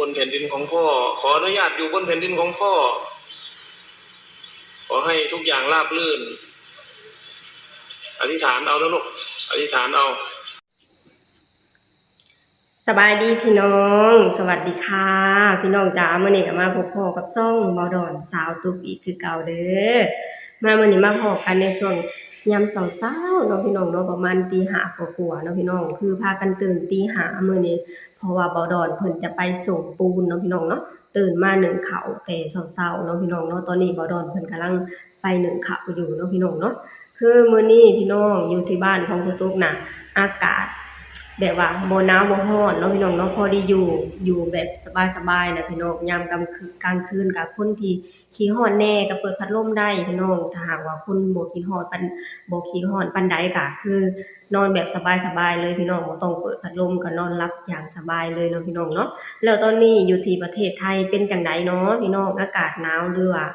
บนแผ่นดินของพ่อ ขออนุญาตอยู่บนแผ่นดินของพ่อ ขอให้ทุกอย่างราบรื่น อธิษฐานเอานะลูก อธิษฐานเอา ສະບາຍດີພີ່ນ້ອງ ສະຫວັດດີຄ່ະພີ່ນ້ອງຈ້າ ມື້ນີ້ກໍມາພົບພໍ້ກັບຊ່ອງເບົາດອນສາວຕຸກອີກຄືເກົ່າເດີ. ມາມື້ນີ້ມາພໍ້ກັນໃນຊ່ວງຍາມເຊົ້າໆເນາະພີ່ນ້ອງເນາະ ປະມານຕີຫ້າກວ່າໆເນາະພີ່ນ້ອງ ຄືພາກັນຕື່ນຕີຫ້າມື້ນີ້ ເພາະວ່າເບົາດອນເພິ່ນຈະໄປສົ່ງປູນເນາະພີ່ນ້ອງເນາະ. ຕື່ນມາໜຶ້ງເຂົ້າແຕ່ເຊົ້າໆເນາະພີ່ນ້ອງເນາະ ຕອນນີ້ເບົາດອນເພິ່ນກຳລັງໄປໜຶ້ງເຂົ້າຢູ່ເນາະພີ່ນ້ອງເນາະ. ຄືມື້ນີ້ພີ່ນ້ອງ ຢູ່ທີ່ບ້ານຂອງສາວຕຸກນະ ອາກາດແບບວ່າບໍ່ໜາວບໍ່ຮ້ອນເນາະພີ່ນ້ອງເນາະ ພໍດີຢູ່ ຢູ່ແບບສະບາຍໆນະພີ່ນ້ອງ. ຍາມກາງຄືນ ກາງຄືນກະຄົນທີ່ຂີ້ຮ້ອນແດ່ກໍເປີດພັດລົມໄດ້ພີ່ນ້ອງ ຖ້າຫາກວ່າຄົນບໍ່ຂີ້ຮ້ອນປານ ບໍ່ຂີ້ຮ້ອນປານໃດກໍຄືນອນແບບສະບາຍໆເລີຍພີ່ນ້ອງ ບໍ່ຕ້ອງເປີດພັດລົມ ກໍນອນຫຼັບຢ່າງສະບາຍເລີຍເນາະພີ່ນ້ອງເນາະ. ແລ້ວຕອນນີ້ຢູ່ທີ່ປະເທດໄທເປັນຈັ່ງໃດເນາະພີ່ນ້ອງ ອາກາດໜາວ ຫຼືວ່າ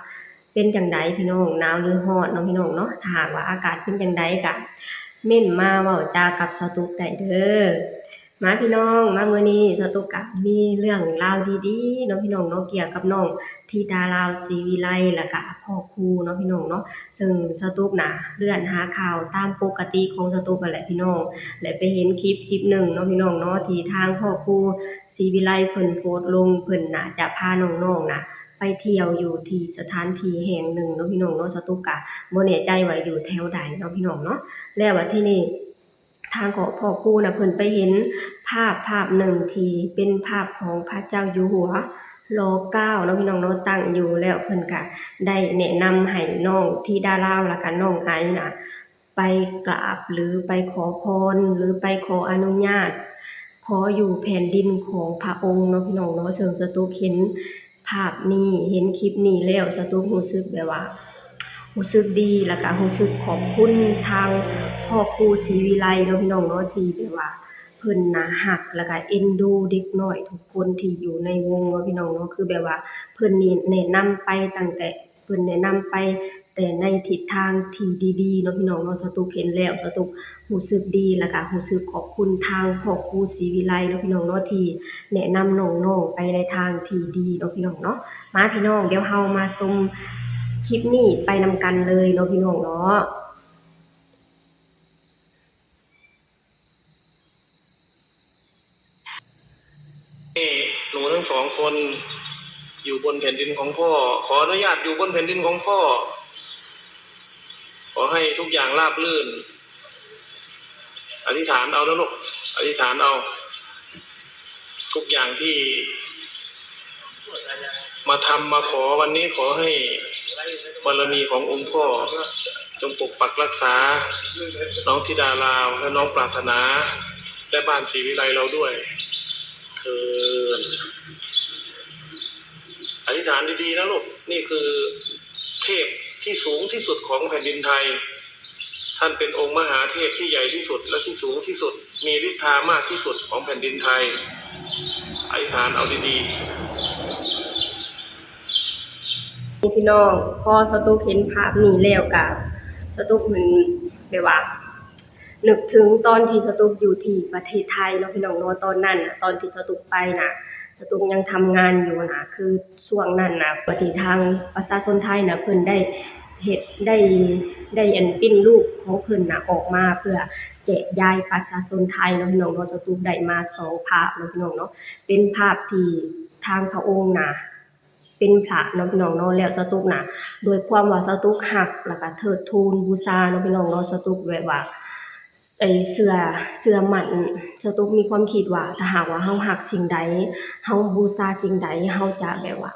ເປັນຈັ່ງໃດພີ່ນ້ອງ ໜາວຫຼືຮ້ອນເນາະພີ່ນ້ອງເນາະ. ຖ້າຫາກວ່າອາກາດເປັນຈັ່ງໃດກະເມັ້ນມາເວົ້າຈາກັບສາວຕຸກໄດ້ເດີ. ມາພີ່ນ້ອງ ມາມື້ນີ້ສາວຕຸກກະມີເລື່ອງລາວດີໆເນາະພີ່ນ້ອງເນາະ ກ່ຽວກັບນ້ອງທິດາລາວ ສີວິໄລ ແລ້ວກະຄອບຄົວເນາະພີ່ນ້ອງເນາະ. ເຊິ່ງສາວຕຸກນະເລື່ອນຫາຂ່າວຕາມປົກກະຕິຂອງສາວຕຸກຫັ້ນແຫຼະພີ່ນ້ອງ ແລະໄປເຫັນຄລິບຄລິບໜຶ່ງເນາະພີ່ນ້ອງເນາະ ທີ່ທາງຄອບຄົວສີວິໄລເພິ່ນໂພສລົງ ເພິ່ນໜ້າຈະພານ້ອງໆນະ ໄປທ່ຽວຢູ່ທີ່ສະຖານທີ່ແຫ່ງໜຶ່ງເນາະພີ່ນ້ອງເນາະ ສາວຕຸກກະບໍ່ແນ່ໃຈວ່າຢູ່ແຖວໃດເນາະພີ່ນ້ອງເນາະ. ແລ້ວບັດທີນີ້ທາງຄອບຄົວນະ ເພິ່ນໄປເຫັນພາບພາບໜຶ່ງທີ່ເປັນພາບຂອງພະເຈົ້າຢູ່ຫົວ ລໍເກົ້າເນາະພີ່ນ້ອງເນາະ ຕັ້ງຢູ່ ແລ້ວເພິ່ນກະໄດ້ແນະນຳໃຫ້ນ້ອງທິດາລາວ ແລ້ວກະນ້ອງໄອນະ ໄປກາບ ຫຼື ໄປຂໍພອນ ຫຼື ໄປຂໍອະນຸຍາດ ຂໍຢູ່ແຜ່ນດິນຂອງພະອົງເນາະພີ່ນ້ອງເນາະ. ເຊິ່ງສາວຕຸກເຫັນພາບນີ້ ເຫັນຄລິບນີ້ແລ້ວ ສາວຕຸກຮູ້ສຶກແບບວ່າ ຮູ້ສຶກດີ ແລ້ວກະຮູ້ສຶກຂອບຄຸນທາງຄອບຄົວສີວິໄລເນາະພີ່ນ້ອງເນາະ ທີ່ແບບວ່າເພິ່ນນະຮັກ ແລ້ວກະເອັນດູເດັກນ້ອຍທຸກຄົນທີ່ຢູ່ໃນວົງເນາະພີ່ນ້ອງເນາະ. ຄືແບບວ່າເພິ່ນນີ້ແນະນຳໄປຕັ້ງແຕ່ ເພິ່ນແນະນຳໄປແຕ່ໃນທິດທາງທີ່ດີໆເນາະພີ່ນ້ອງເນາະ. ສາວຕຸກເຫັນແລ້ວ ສາວຕຸກຮູ້ສຶກດີ ແລ້ວກະຮູ້ສຶກຂອບຄຸນທາງຄອບຄົວສີວິໄລເນາະພີ່ນ້ອງເນາະ ທີ່ແນະນຳນ້ອງໆໄປໃນທາງທີ່ດີເນາະພີ່ນ້ອງເນາະ. ມາພີ່ນ້ອງ ດຽວເຮົາມາຊົມຄລິບນີ້ໄປນຳກັນເລີຍເນາະພີ່ນ້ອງເນາະ. หนูทั้งสองคนอยู่บนแผ่นดินของพ่อ ขออนุญาตอยู่บนแผ่นดินของพ่อ ขอให้ทุกอย่างราบรื่น อธิษฐานเอานะลูก อธิษฐานเอา ทุกอย่างที่มาทำมาขอวันนี้ ขอให้บารมีขององค์พ่อจงปกปักรักษาน้องธิดาลาวและน้องปรารถนา และบ้านศรีวิไลเราด้วย เทอญ อธิษฐานดีๆนะลูก นี่คือเทพที่สูงที่สุดของแผ่นดินไทย ท่านเป็นองค์มหาเทพที่ใหญ่ที่สุดและที่สูงที่สุด มีฤทธามากที่สุดของแผ่นดินไทย อธิษฐานเอาดีๆ ພີ່ນ້ອງ ພໍສາວຕຸກເຫັນພາບນີ້ແລ້ວກະ ສາວຕຸກເຫັນແບບວ່າ ນຶກເຖິງຕອນທີ່ສາວຕຸກຢູ່ທີ່ປະເທດໄທເນາະພີ່ນ້ອງເນາະ. ຕອນນັ້ນນະ ຕອນທີ່ສາວຕຸກໄປນະ ສາວຕຸກຍັງທຳງານຢູ່ນະ ຄືຊ່ວງນັ້ນນະ ປະເທດ ທາງປະຊາຊົນໄທນະ ເພິ່ນໄດ້ເຮັດ ໄດ້ ໄດ້ອັນ ປຣິ້ນຮູບຂອງເພິ່ນນະອອກມາ ເພື່ອແຈກຢາຍປະຊາຊົນໄທເນາະພີ່ນ້ອງເນາະ. ສາວຕຸກໄດ້ມາສອງພາບເນາະພີ່ນ້ອງເນາະ ເປັນພາບທີ່ທາງພະອົງນະ ເປັນພະເນາະພີ່ນ້ອງເນາະ. ແລ້ວສາວຕຸກນະ ດ້ວຍຄວາມວ່າສາວຕຸກຮັກ ແລ້ວກະເທີດທູນບູຊາເນາະພີ່ນ້ອງເນາະ ສາວຕຸກແບບວ່າ ໄອ້ເຊື່ອ ເຊື່ອໝັ້ນ ສາວຕຸກມີຄວາມຄິດວ່າ ຖ້າຫາກວ່າເຮົາຮັກສິ່ງໃດ ເຮົາບູຊາສິ່ງໃດ ເຮົາຈະແບບວ່າ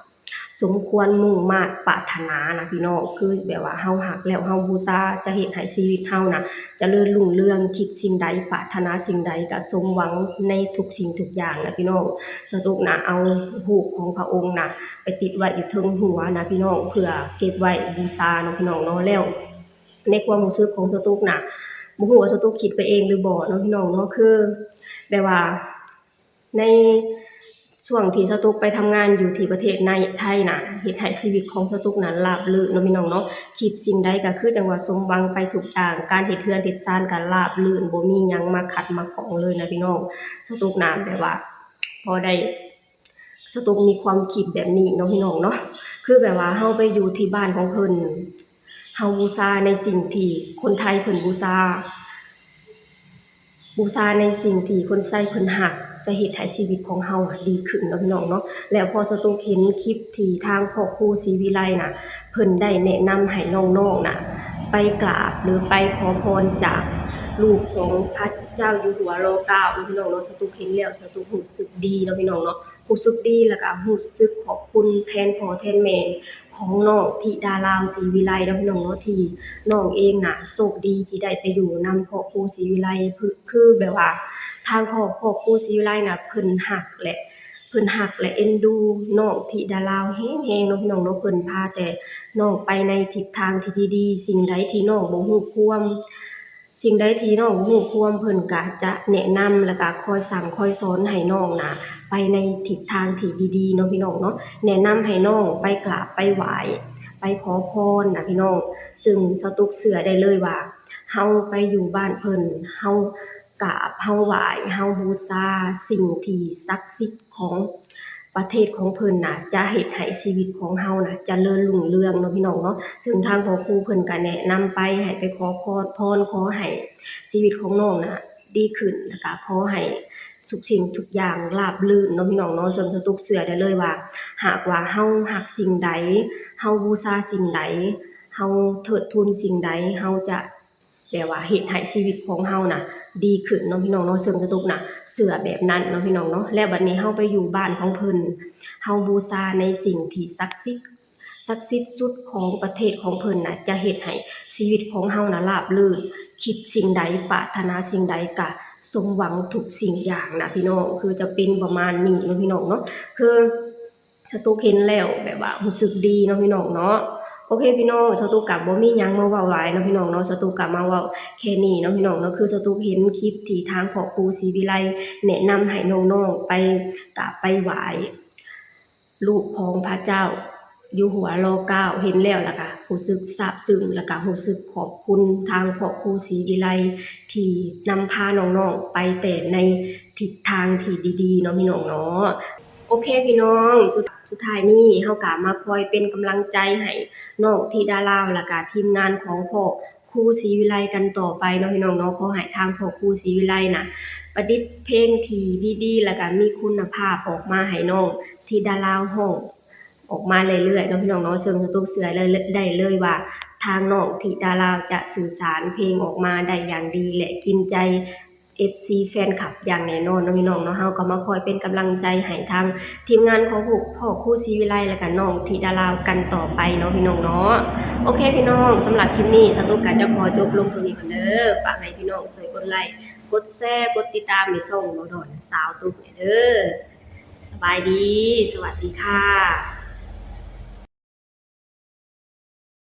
ສົມຄວນມຸ່ງມາດປາດຖະໜານະພີ່ນ້ອງ. ຄືແບບວ່າເຮົາຮັກແລ້ວເຮົາບູຊາ ຈະເຮັດໃຫ້ຊີວິດເຮົານະ ຈະເລີນຮຸ່ງເຮືອງ ຄິດສິ່ງໃດປາດຖະໜາສິ່ງໃດກະສົມຫວັງໃນທຸກສິ່ງທຸກຢ່າງນະພີ່ນ້ອງ. ສາວຕຸກນະເອົາຮູບຂອງພະອົງນະໄປຕິດໄວ້ຢູ່ເທິງຫົວນະພີ່ນ້ອງ ເພື່ອເກັບໄວ້ບູຊາເນາະພີ່ນ້ອງເນາະ. ແລ້ວໃນຄວາມຮູ້ສຶກຂອງສາວຕຸກນະ ບໍ່ຮູ້ວ່າສາວຕຸກຄິດໄປເອງຫຼືບໍ່ເນາະພີ່ນ້ອງເນາະ ຄືແບບວ່າ ໃນຊ່ວງທີ່ສາວຕຸກໄປທຳງານຢູ່ທີ່ປະເທດໃນໄທນະ ເຮັດໃຫ້ຊີວິດຂອງສາວຕຸກນັ້ນລາບລື່ນເນາະພີ່ນ້ອງເນາະ. ຄິດສິ່ງໃດກະຄືຈັ່ງວ່າສົມຫວັງໄປທຸກຢ່າງ ການເຮັດເຮືອນເຮັດຊານກະລາບລື່ນ ບໍ່ມີຫຍັງມາຂັດມາຂ້ອງເລີຍນະພີ່ນ້ອງ. ສາວຕຸກນະແບບວ່າພໍໄດ້ ສະຕຸກມີຄວາມຄິດແບບນີ້ເນາະ ພີ່ນ້ອງເນາະ ຄືແບບວ່າເຮົາໄປຢູ່ທີ່ບ້ານຂອງເພິ່ນ ເຮົາບູຊາໃນສິ່ງທີ່ຄົນໄທເພິ່ນບູຊາ ບູຊາໃນສິ່ງທີ່ຄົນໄທເພິ່ນຮັກ ຈະເຮັດໃຫ້ຊີວິດຂອງເຮົາອະດີຂຶ້ນເນາະ ພີ່ນ້ອງເນາະ. ແລ້ວພໍສະຕຸກເຫັນຄລິບທີ່ທາງພໍ່ຄູສີວິໄລນະ ເພິ່ນໄດ້ແນະນຳໃຫ້ນ້ອງໆນະ ໄປກາບ ຫຼື ໄປຂໍພອນຈາກຮູບຂອງພະເຈົ້າຢູ່ຫົວລໍເກົ້າເນາະ ພີ່ນ້ອງເນາະ. ສະຕຸກເຫັນແລ້ວ ສະຕຸກຮູ້ສຶກດີເນາະ ພີ່ນ້ອງເນາະ ຮູ້ສຶກດີ ແລ້ວກະຮູ້ສຶກຂອບຄຸນແທນພໍ່ແທນແມ່ຂອງນ້ອງທິດາລາວສີວິໄລເນາະ ພີ່ນ້ອງເນາະ ທີ່ນ້ອງເອງນະໂຊກດີທີ່ໄດ້ໄປຢູ່ນຳພໍ່ຄູສີວິໄລ ຄື ຄືແບບວ່າທາງຄອບ ພໍ່ຄູສີວິໄລນະ ເພິ່ນຮັກ ແລະ ເພິ່ນຮັກ ແລະ ເອັນດູນ້ອງທິດາລາວແຮງໆເນາະ ພີ່ນ້ອງເນາະ. ເພິ່ນພາແຕ່ນ້ອງໄປໃນທິດທາງທີ່ດີໆ ສິ່ງໃດທີ່ນ້ອງບໍ່ຮູ້ຄວາມ ສິ່ງໃດທີ່ນ້ອງບໍ່ຮູ້ຄວາມ ເພິ່ນກະຈະແນະນຳ ແລ້ວກະຄອຍສັ່ງຄອຍສອນໃຫ້ນ້ອງນະ ໄປໃນທິດທາງທີ່ດີໆເນາະ ພີ່ນ້ອງເນາະ. ແນະນຳໃຫ້ນ້ອງໄປກາບໄປໄຫວ້ ໄປຂໍພອນນະ ພີ່ນ້ອງ. ເຊິ່ງສະຕຸກເຊື່ອໄດ້ເລີຍວ່າ ເຮົາໄປຢູ່ບ້ານເພິ່ນ ເຮົາກາບ ເຮົາໄຫວ້ ເຮົາບູຊາສິ່ງທີ່ສັກສິດຂອງ ປະເທດຂອງເພິ່ນນະ ຈະເຮັດໃຫ້ຊີວິດຂອງເຮົານະ ຈະເລີນຮຸ່ງເຮືອງເນາະ ພີ່ນ້ອງເນາະ. ເຊິ່ງທາງພໍ່ຄູເພິ່ນກະແນະນຳໄປ ໃຫ້ໄປຂໍພອນ ພອນຂໍໃຫ້ຊີວິດຂອງນ້ອງນະດີຂຶ້ນ ແລ້ວກະຂໍໃຫ້ທຸກສິ່ງທຸກຢ່າງລາບລື່ນເນາະ ພີ່ນ້ອງເນາະ. ເຊິ່ງສະຕຸກເຊື່ອໄດ້ເລີຍວ່າ ຫາກວ່າເຮົາຮັກສິ່ງໃດ ເຮົາບູຊາສິ່ງໃດ ເຮົາເທີດທູນສິ່ງໃດ ເຮົາຈະ ແບບວ່າເຮັດໃຫ້ຊີວິດຂອງເຮົານະດີຂຶ້ນເນາະ ພີ່ນ້ອງເນາະ. ເຊິ່ງສະຕຸກນະເຊື່ອແບບນັ້ນເນາະ ພີ່ນ້ອງເນາະ. ແລ້ວບັດນີ້ເຮົາໄປຢູ່ບ້ານຂອງເພິ່ນ ເຮົາບູຊາໃນສິ່ງທີ່ສັກສິດ ສັກສິດສຸດຂອງປະເທດຂອງເພິ່ນນະ ຈະເຮັດໃຫ້ຊີວິດຂອງເຮົານະລາບລື່ນ ຄິດສິ່ງໃດປາດຖະໜາສິ່ງໃດກະສົມຫວັງທຸກສິ່ງຢ່າງນະ ພີ່ນ້ອງ. ຄືຈະເປັນປະມານນີ້ເນາະ ພີ່ນ້ອງເນາະ ຄື ສະຕຸກເຫັນແລ້ວແບບວ່າຮູ້ສຶກດີເນາະ ພີ່ນ້ອງເນາະ. ໂອເຄ ພີ່ນ້ອງ ສະຕຸກກະບໍ່ມີຫຍັງມາເວົ້າຫຼາຍເນາະ ພີ່ນ້ອງເນາະ. ສະຕຸກກະມາເວົ້າແຄ່ນີ້ເນາະ ພີ່ນ້ອງເນາະ. ຄືສະຕຸກເຫັນຄລິບທີ່ທາງພໍ່ຄູສີວິໄລແນະນຳໃຫ້ນ້ອງໆໄປກາບໄປໄຫວ້ຮູບຂອງພະເຈົ້າຢູ່ຫົວລໍເກົ້າ ເຫັນແລ້ວລະກະຮູ້ສຶກຊາບຊຶ້ງ ລະກະຮູ້ສຶກຂອບຄຸນທາງພໍ່ຄູສີວິໄລ ທີ່ນຳພານ້ອງໆໄປແຕ່ໃນທິດທາງທີ່ດີໆເນາະ ພີ່ນ້ອງເນາະ. ໂອເຄ ພີ່ນ້ອງ ສຸດ ສຸດທ້າຍນີ້ເຮົາກະມາຄອຍເປັນກຳລັງໃຈໃຫ້ນ້ອງທິດາລາວ ແລ້ວກະທີມງານຂອງພໍ່ຄູສີວິໄລກັນຕໍ່ໄປເນາະ ພີ່ນ້ອງເນາະ. ຂໍໃຫ້ທາງພໍ່ຄູສີວິໄລນະ ປະດິດເພງທີ່ດີໆ ແລ້ວກະມີຄຸນນະພາບອອກມາໃຫ້ນ້ອງທິດາລາວຮ້ອງອອກມາເລື້ອຍໆເນາະ ພີ່ນ້ອງເນາະ. ເຊິ່ງສະຕຸກເຊື່ອໄດ້ເລີຍວ່າ ທາງນ້ອງທິດາລາວຈະສື່ສານເພງອອກມາໄດ້ຢ່າງດີ ແລະ ກິນໃຈ ເອັຟຊີ ແຟນຄລັບຢ່າງແນ່ນອນເນາະ ພີ່ນ້ອງເນາະ. ເຮົາກໍມາຄອຍເປັນກຳລັງໃຈໃຫ້ທາງທີມງານຂອງຜູ້ ພໍ່ຄູສີວິໄລ ແລ້ວກະນ້ອງທິດາລາວກັນຕໍ່ໄປເນາະ ພີ່ນ້ອງເນາະ. ໂອເຄ ພີ່ນ້ອງ ສຳລັບຄລິບນີ້ ສະຕຸກກະຈະຂໍຈົບລົງເທົ່ານີ້ກ່ອນເດີ. ຝາກໃຫ້ພີ່ນ້ອງຊ່ວຍກົດໄລ ກົດແຊ ກົດຕິດຕາມໃນຊ່ອງເວົ້າດອນສາວຕຸກແດ່ເດີ. ສະບາຍດີ ສະຫວັດດີຄ່ະ.